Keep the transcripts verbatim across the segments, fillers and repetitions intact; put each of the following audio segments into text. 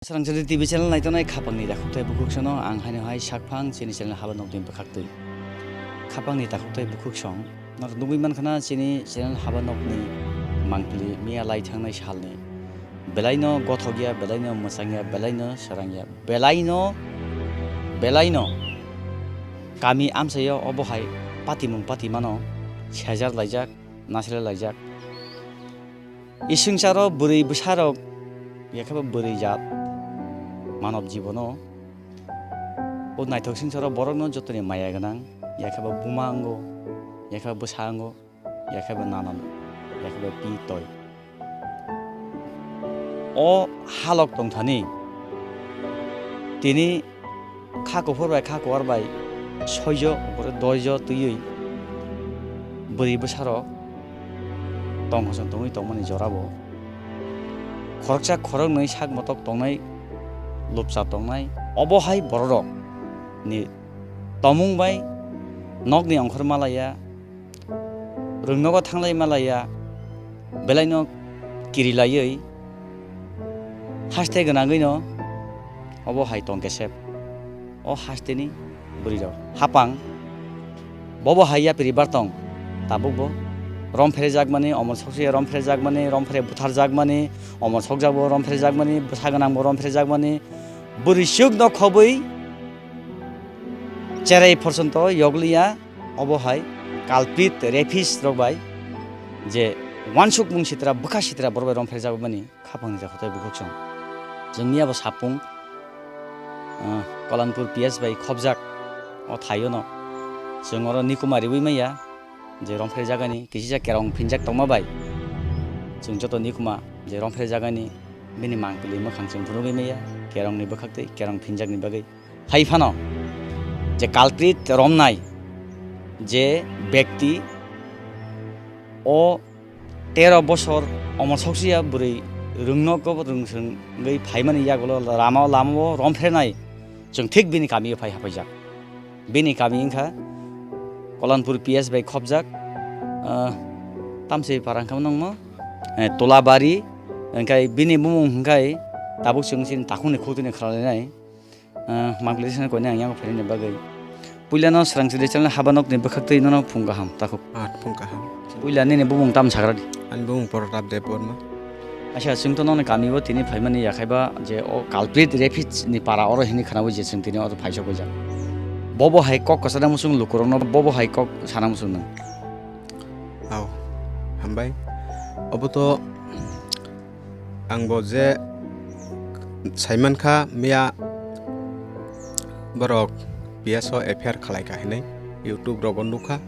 Swrangchari T V channel naitongnai khapangni takhukthai bukhuksongno ang haino hai sakphang chini channel Haba Nokni bwkhaktwi. Khapangni takhukthai bukhuksong norok nugwi mankha na chini channel Haba Nokni mangpili miya lai thangnai salni. Belaino gothokya, belaino mwchangya, belaino swrangya, belaino, belaino kami amchaio obo hai patimung patimano sejar laijak, nasle laijak. Isingcharo bwrwi bwsarok, yakheba bwrwi jat, manob jibono, o naithok singcharo borokno jotoni maya gwnang, yakheba buma wngo, yakheba bwsa wngo, yakheba nanan, yakheba pi toi. O halok tongthani tini kha kuphur bai kha kuar bai soijo upore doijo twiwi bwrwi bwsarok tongkosong tongwi tongmani jorabo khoroksa khoroknwi sak motok tongnai lupcha tongnai obo hai bororok ni tomung bai nokni ongkhor malaya. Rwngnogo thanglai malaya, belaino kirilaiwi, haste gwnangwino obo hai tong kesep. O hasteni bwrwirok hapang, bobo hai yapri bar tong, tabukbo rom phrejakmani, omor soksuya rom phrejakmani, rom phre butharjakmani, omor sokjakbo rom phrejakmani, bwsa gwnangbo rom phrejakmani, bwrwi chukno khobwi cherai phorsonto yokliya. Obo hai culprit, rapist rok bai je wansukmung sitra, bwkha sitra borok bai rom pherjak mani khapangni jakhotoi bukhuk song. Chwng miya bo sapung, ah, Kolanpur P S bai khobjak o thaio no. Chwng oro nikuma riwi maya je rom pherjagani, kisisa kerong phinjak tongma bai. Chwng joto nikuma je rom pherjagani bini mangpili mwkhang chwng phunugwi maya, kerongni bwkhaktwi kerong phinjakni bagwi. Hai phano je culprit romnai je bekti o tero bosor omor soksuya bwrwi rwngnogo rwngswngwi phaimani yagulo lama lamao romphrenai chwng thik bini kamio phai haphaijak. Bini kami wngkha Kolanpur P S bai khobjak, ah, tamswi para wngkha nangmo, eh, Tolabari, wngkha bini bumung wngkha tabuk chwng chini takhukni khutini khwlainai. Ah, mangpili sani koine ang yang phaini bagwi. Puila no Swrangchari channel haba nokni bwkhaktwi nono phung kaham, takhuk. Ah, phung kaham. Puila nini bumung tam sagra di. Ani bumung Pratap Debbarma. Acha, chwng to noni kami bo tini phaimani yakhai ba je o culprit rapist ni para oro hini khwnawi je chwng tini oro phaisok wijak. Bobo hai kok kwchana muchung lukurokno, bobo hai kok sana muchung nang. Aw, hambai. Obo to Ang bo je saimankha miya borok P S o F I R khwlaikha hinwi YouTube rogo nukha.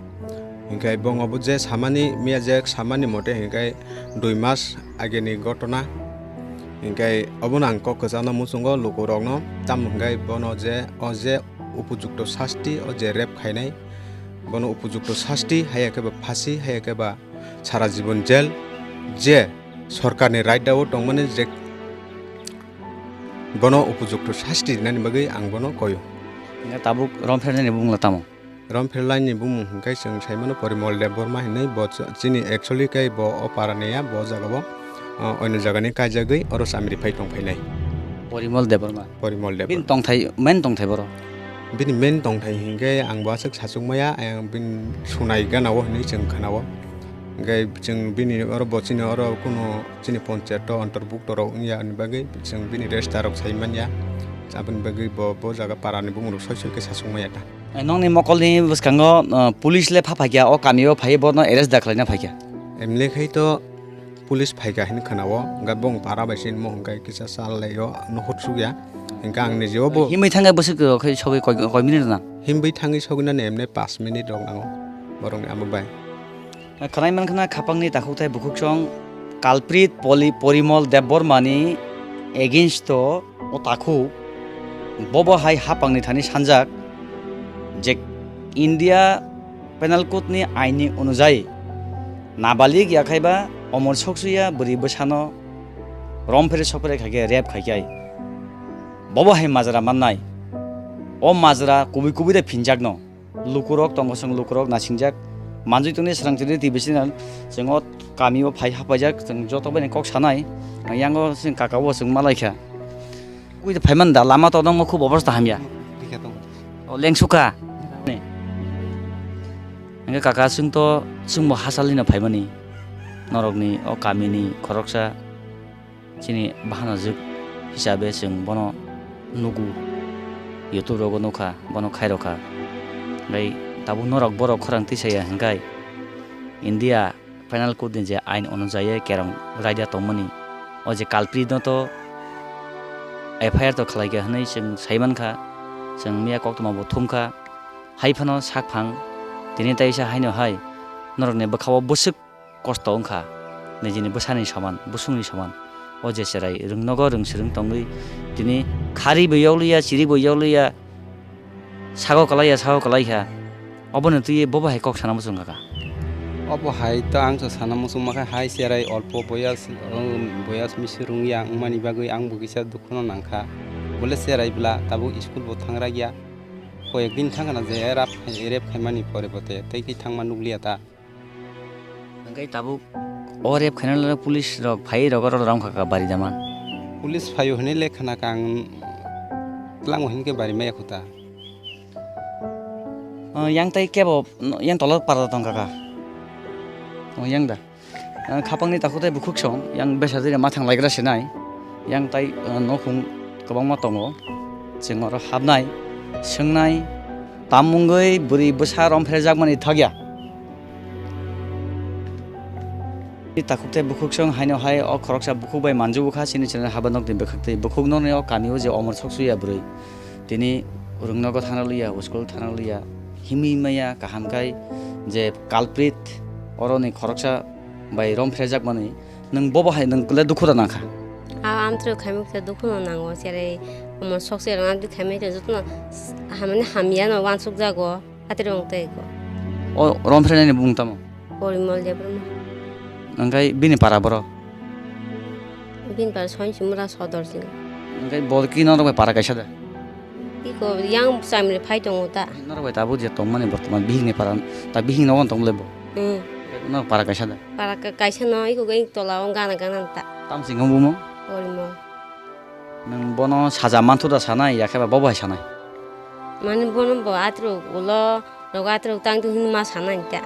Hinkhe bongo bo je samani miya je samani mote hinkhe dui mas ageni gotona. Hinkhe obono ang kok kwchangno muchungo lukurokno, tamo hinkhe bono je o je upojukto sasti o je rape khainai, bono upojukto sasti haiya khe ba phasi haiya khe ba sara jibon jail je sorkarni raida o tongmani je bono upojukto sasti rinani bagwi ang bono koyo. Hingke tabuk romphernani bumungla tamo? Romphernani bumung hingke chwng saimano Porimol Debbarma hinwi bo ch-, chini actually khe bo o parani ya, bo jaga bo, o, oino jagani kaijagwi oro chamri phai tongphainai. Porimol Debbarma? Porimol Debbarma. Bini tongthai, main tongthai boro? Bini main tongthai hingke ang bo aswk sachukmaya, ang bini sunai gana o hinwi chwng khana o. Hingke chwng bini oro bo chini oro kunu chini ponchayat o antorbukto rok wngya ni bagwi chwng bini resta rok sai manya. Aboni bagwi bo, bo jaga para ni bumung rok soi soi khe sachukmaya ta. Eh, nokni mokolni bwskango, eh, police le pha phaikya, o kamio phai bono arrest da khlaina phaikya. Emle khai to police phaikha hinwi khwnao, hwnkhe bong para bai se nimo hwnkhe kisa chal laio, nukhuk sukya. Hwnkhe ang nijeo bo himwi thangkhe bwswk khe sogwi koi, koi minute na? Himwi thangwi sogwinani emne pash minute rok nango borokni amo bai. Khwnai mankha na khapangni takhuk tai bukhuk song culprit Poli-, Porimol Debbarmani against o o takhuk bobo hai hapangni thani sanjak je India Penal Code ni aini onujai nabalig yakhaiba omor soksuya bwrwi bwsano romphre sokphre khaikhe rape khaikhe ai. Bobo hai majra mannai. O majra kubui kubui de phinjakno. Lukurok tongo, chwng lukurok nasingjak. Manjui tongni Swrangchari T V channel. Chwng o kamio phai hapaijak, chwng joto bai kok sanai. Yango chwng kaka o chwng malaikha. Kwi phaimani da, lama todongo khub obostha hamya. Rikha tongo. O lengsukha. Hingke kaka, chwng to, chwngbo hachalino phaimani. Norokni o kamini khoroksa chini bahanajwk hisabe chwng bono nugo, YouTube rogo nukha, bono khairokha. Hingke tabuk norok borok khorang tisaya hingkai India Penal Code ni je ain onujai kerong raida tongmani, o je culprit no to F I R to khlaikha hwnwi chwng saimankha, chwng miya koktwma bo thumkha, hai phano sakphang tini taisa haino hai norokni bwkhao bwswk kosto wngkha, nijini bwsani soman, bwswngni soman. O je cherai rwngnogo rwngswrwng tongwi tini khari bo yokliya, chiri bo yokliya, sago kalaiya, sago kalaikha. Obono twiwi bobo hai kok sana muchung kha. Obo hai to ang so sana muchung makha hai cherai olpo boyas, um, boyas misi rwngya wngmani bagwi ang bo kisa dukhuno nangkha. Bole cherai bwla tabuk school bo thangragya. Koyek din thangkhana je rap khai, rep khaimani pore bo te tei khe thangma nukliya ta. Hingke tabuk o rep khainai le police rok phai rok oro ram kha kha bari dama. Police phaio hinui le khana kha ang tlango hinkhe bari maya khuta. O yang tai kebo yang tolo para tong kha kha. O yang da. Khapangni takhuk tai bukhuk song yang besa jira mathang laigra se nai. Yang tai nokhung kwbangma tongo. Chwng oro hapnai, swngnai, tam wngwi bwrwi bwsa romphrejakmani thokya. Takhuk tei bukhuk song haino hai o khoroksa bukhuk bai manjubukha chini chini haba nokni bwkhak tei bukhuk nokni o kamio je omor soksuya bwrwi. Tini rwngnogo thana liya, school thana liya, himwi maya kaham khai je culprit oroni khoroksa bai romphrejakmani nwng bobo hai nwng le dukhu da nangkha. A amtwrwk khaimuk tei dukhuno nango, cherai omor soksuya rwna amtwrwk khaimai tei jotono hamani hamyano uansukjago. Atwrwng tei ko. O romphrenani bumung tamo? Porimol Debbarma. Hingke bini para borok? Bini para Soinchimura Sodor jila. Hingke bo ki norok bai para kaisa da? Iko yang chamri phai tongo ta. Norok bai tabuk je tongmani bortoman bihikni para, ta bihik nogo tong le bo. Hmm. Norok para kaisa da? Para ka-, kaisa no iko gai tola o gana gana ta. Tam sing bumo? Porimol. Nwng bono saja manthu da sanai, ya khe ba bobo hai sanai? Mani bono bo atrok ulo, rogo atrok tang tu hinma sanai ta.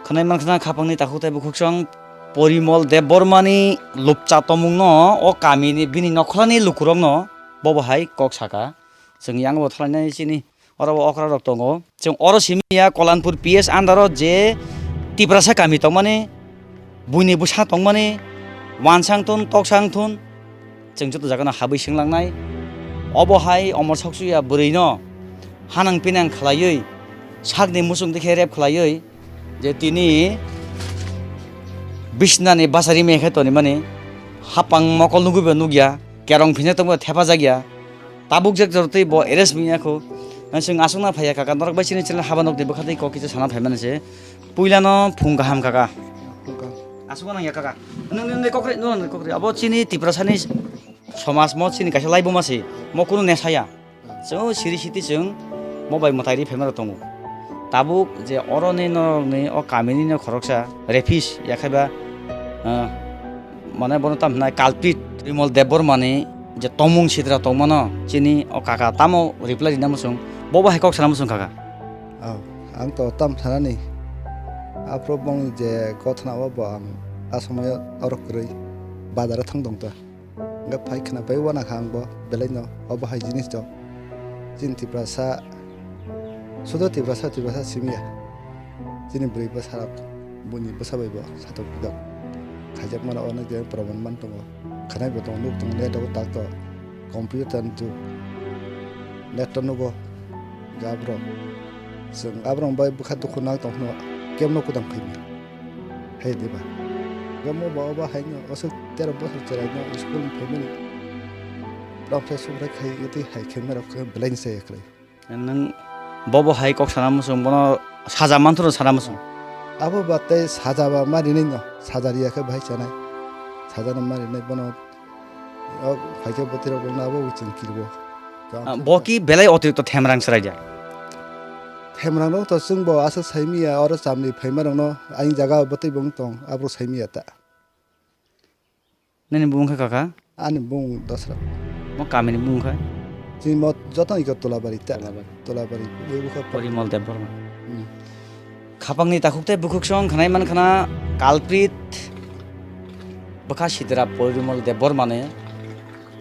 Khwnai mankha khapangni takhuk tei bukhuk song Porimol Debbarmani lupcha tomungno o kamini bini nokhlani lukurokno bobo hai kok saka. Chwng yang bo thalainai chini oro bo okra rok tongo. Chwng oro simi ya Kolanpur P S under o je Tiprasa kami tongmani, buini bwsa tongmani, wansang thun, toksang thun, chwng joto jaga no habwi swnglangnai. Obo hai omor soksuya bwrwi no hanang pinang khlaiwi, sakni muchung dikhe rep khlaiwi, je tini bisnani bachari mekhe tonimani, hapang mokol nugwi bo nukya, kerong phina tongbo thepajak ya. Tabuk jak jor tei bo arrest wngya kho. Chwng aswkna phaiya kaka, norok bai chini chwla haba nokni bwkha tei kok kisa sana phaimani se. Puilano phung kaham kaka. Phung kaham. Aswkno nangya kaka. Nwng, nwng, nwng kokre, nwng, nwng kokre. Abo chini Tiprasani somaj mo chini kaisa laibuma se. Mo kunu nesaya. Chwng siri siti chwng mo bai mwtai ri phaima rok tongo. Tabuk je oroni norokni o kamini no khoroksa rephis yakhaiba, ah, mane bono tam hwnai culprit Porimol Debbarmani je tongmung sitra tongmano chini o kaka tamo reply rina muchung, bo bo hai kok sana muchung kaka. Oh, ang to tam sanani. Aphuru bong je kothana o bo ang a somoyo oro kwrwi bazar o thang tong ta. Hingke phai khna bai uanakha ang bo belai no obo hai jinis rok. Chini Tiprasa, sudo Tiprasa, Tiprasa simi ya. Chini bwrwi bwsa rok, buini bwsa bai bo satok pidok khaijak mano, ono je proman man tongo. Khanai bo tongo, nuk tongo, net rok tak to, computer ni jug, net to nugo, jab rok. Chwng aborok bai bwkha dukhu nang tong phano kebo no kudam khai maya. Hai diba? Gamo ba obo hai no aswk tero bosor cherai no school ni phaimani. Rok khe sukrai khai tei hai khe mero khe belai ni chaya kwrwi. Nwng bobo hai kok sana muchung, bono saja manthoro sana muchung. Abo ba tei saja ba ma rinai no, saja riya khe bahai chanai. Saja no ma rinai bono. O phaikhe bwtwi rok no abo chwng kirbo. Ah, bo ki belai otirikto themrang chwraida? Themrang rok to chwng bo aswk sai maya, oro chamni phaima rok no ayang jaga bwtwi bo wng tong, abo rok sai maya ta. Nini bumung khe kaka? Ani bumung Dosra. Mo kamini bumung kha? Chini mo joto iko Tolabari ta. Tolabari. Tolabari. Bui bukha Porimol Debbarma. Hmm. Khapangni takhuk tei bukhuk song khnai man khna culprit bwkha sidra Porimol Debbarmani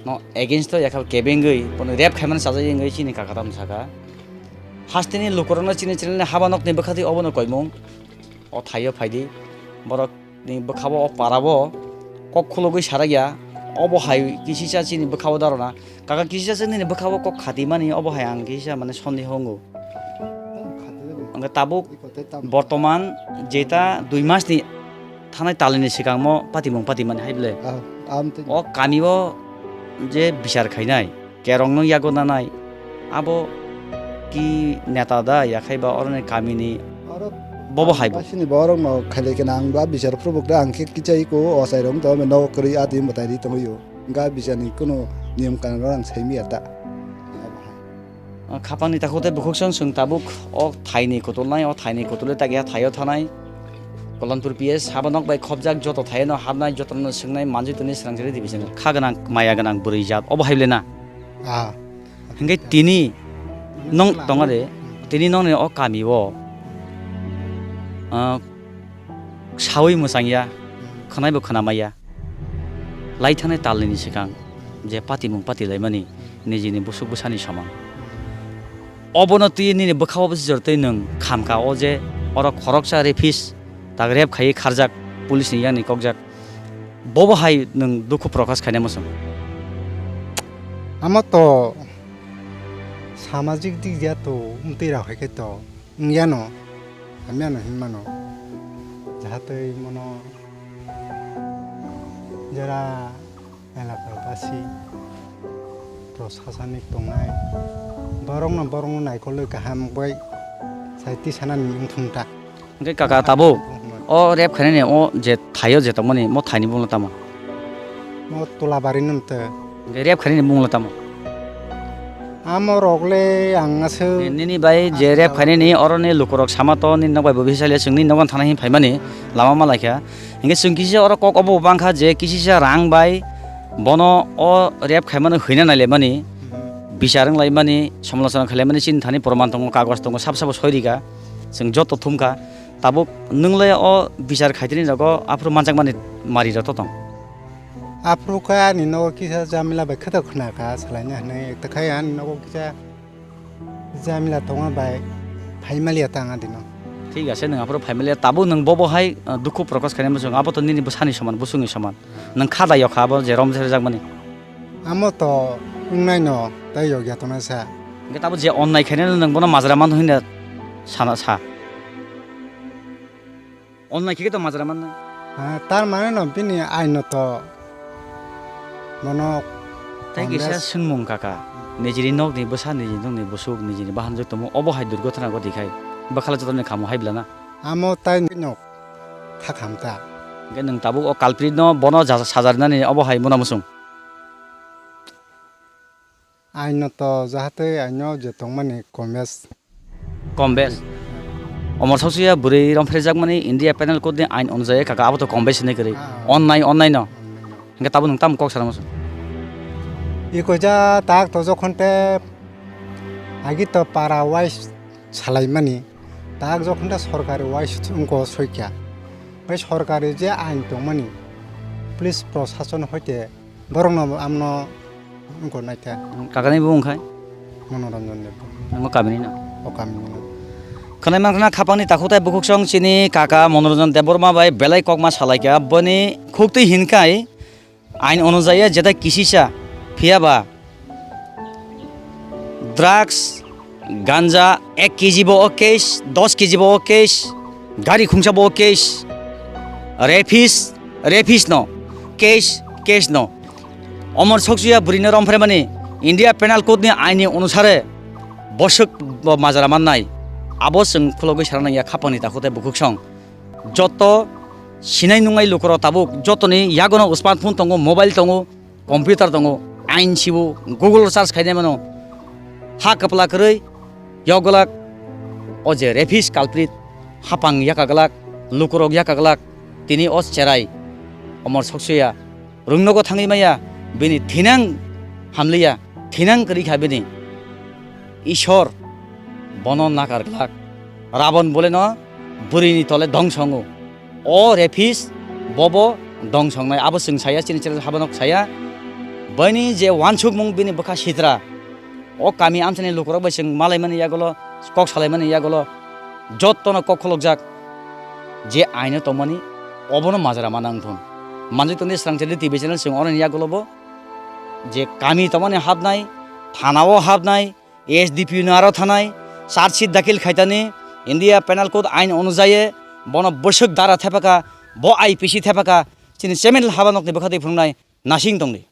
no against o yakhal kebengwi bono rape khaimani sajak wngwi chini kaka tam saka. Hasteni lukurokno chini channel ni haba nokni bwkha twi obono koimung. O thaio phaidi. Borok ni bwkhao o parao kok khulugwi sarakya. Obo hai kisisa chini bwkhao darona. Kaka kisisa se nini bwkhao kok khatimani obo hai ang kisisa mane sondeho wngo. Ang khatimani. Ang tabuk Iko tei tam. Bortoman jeta dui mas ni thanai talini swkangmo patimung patimani hai ble. Ah, am tei. O kamio je bichar khainai. Kerongno yago nanai, abo ki neta da, yakhai ba oroni kamini Oro bobo hai bo. Basini borokno khailai khe nang ba bichar phuru bwkra ang khe kichai ko ochai rok to nogo kwrwi adi mwtai ri tongwi o. Ga bichar ni kuno niyam kanun rok ang sai miya ta. Khapangni takhuk tei bukhuk song chwng tabuk o thaini kutulnai, o thaini kutulwi tak ya thaio thanai. Kolonpur P S haba nok bai khopjak joto thaio no habnai joto no swngnai manjui toni srang jari division. Kha gwnang maya gwnang bwrwi jat obo hai ble na. Ah. Hingke tini nong tongare, tini nongni o kami o, ah, sawi mwsang ya, khwnai bo khwna maya. Lai thanai talni ni swkang je patimung pati laimani nijini busuk bwsani somang. Obono twi nini bwkha o bwsajor twi nwng khamka o je oro khoroksa rapist tak rep khaiwi kharjak police ni yang ni kokjak. Bobo hai nwng dukhu prokash khainai muchung. Amo to samajik dik ya to wngtwi rok hai khe to wng yano, hamya no hin mano. Jahatwi mono jera elaka basi prosasanik tongnai borok no, borok no naikolwi kaham bai sai tisanani wngthung ta. Hingke kaka tabuk o rep khainani o je thaio je tongmani mo thaini bumung tamo? Mo Tolabari no te. Hingke rep khainani bumung tamo? Amo rok le ang aswk. Nini bai je rep khainani oroni lukurok sama to nini nok bai bo bisa le chwngni nogo thana hin phaimani lama ma laikha. Hingke chwng kisa oro kok obo bangkha je kisisa rang bai bono o rep khaimani hwina nailaimani, bichar wnglaimani, somlosona khailaimani chini thani proman tongo, kagoj tongo, sab sabo soi rika. Chwng joto thumkha, tabuk nwng le o bichar khaitini rogo aphuru manjakmani mari rok to tong. Aphuru khe ani nogo kisa jamila bai khe to khna kha, salaina hinwi ekta khai ani nogo kisa jamila tongma bai phaimaliya ta ang adino. Thik ase, nwng aphuru phaimaliya, tabuk nwng bobo hai, uh, dukhu prokash khainai muchung, abo to nini bwsani soman, busungni soman. Nwng kha da yokha abo je rom serjakmani. Amo to wngnai no, tei yokya tongnai sa. Hingke tabuk je onnai khainai nwng bono majra man hwnwi sana sa. Onnai khe to majra man nai. Ah, tar mane no bini aino to bono tei kisa Congress. Swngmung kaka. Nijini nokni bwsa, nijini nokni busuk, nijini bahanjak tongmung, obo hai durgotona goti khai. Bwkhala jotono khamu hai blana. Amo tai nok thakham ta. Hingke nwng tabuk o culprit no bono jaja sajarinani obo hai mona muchung. Aino to jahatwi aino je tongmani Kombes. Kombes. Omor soksuya bwrwi romphrejakmani India Penal Code ni ain onujai kaka abo to Kombes hinwi kwrwi. Ah. Onnai, onnai no. Onnai no. Hingke tabuk nwng tamo kok sana muchung? Iko ja tak to jokhon te agi to para wise salaimani, tak jokhon ta sorkari wise wngkho soikha. Bai sorkari je ain tongmani, police prosason hoite borokno amno wngkho naikha. Kakani bo wngkhai? Monoranjan Debbarma. Nangbo kamini no? O kamini no. Khwnai mankha khapangni takhuk tai bukhuk song chini kaka Monoranjan Debbarma bai belai kokma salaikha, boni khuktwi hinkhai, ain onujai jeta kisisa, phiya ba drugs, ganja ek kg bo o case, dos kg bo o case, gari khungsa bo o case, rapist, rapist no case, case no. Omor soksuya bwrwino romphre mani India Penal Code ni ain ni onusare boswk bo majra mannai. Abo chwng khulogwi sana nangya khapangni takhuk tai bukhuk song. Joto sinai nungnai lukurok tabuk jotoni yagono smartphone tongo, mobile tongo, computer tongo, ain sibo, Google search khainai mano. Ha kwpla kwrwi, yokglak, o je rapist culprit, hapang yakaglak, lukurok yakaglak, tini o cherai, omor soksuya, rwngnogo thangwi maya, bini thinang hamliya, thinang kwrwi kha bini. Ishwar bono nakar glak. Rabon boleno bwrwini tole dongso wngo. O rapist bobo dongso wngnai. Abo chwng saya, chini chwla habanok saya. Bini je wansukmung bini bwkha sitra. O kami amchani lukurok bai chwng malaimani yagulo, kok salaimani yagulo, jottono kok kholokjak je aino tongmani, obono majra mana wngthun. Manjak tongdi Srangchali T V channel chwng oroni yagulo bo je kami tongmani hapnai, thanao hapnai, S D P O no aro thanai, charge sheet dakil khaitani, India Penal Code ain onujaye bono bwswk dara thepaka, bo I P C thepaka, chini chairman habanokni bwkha twi phunuknai nasing tongdi.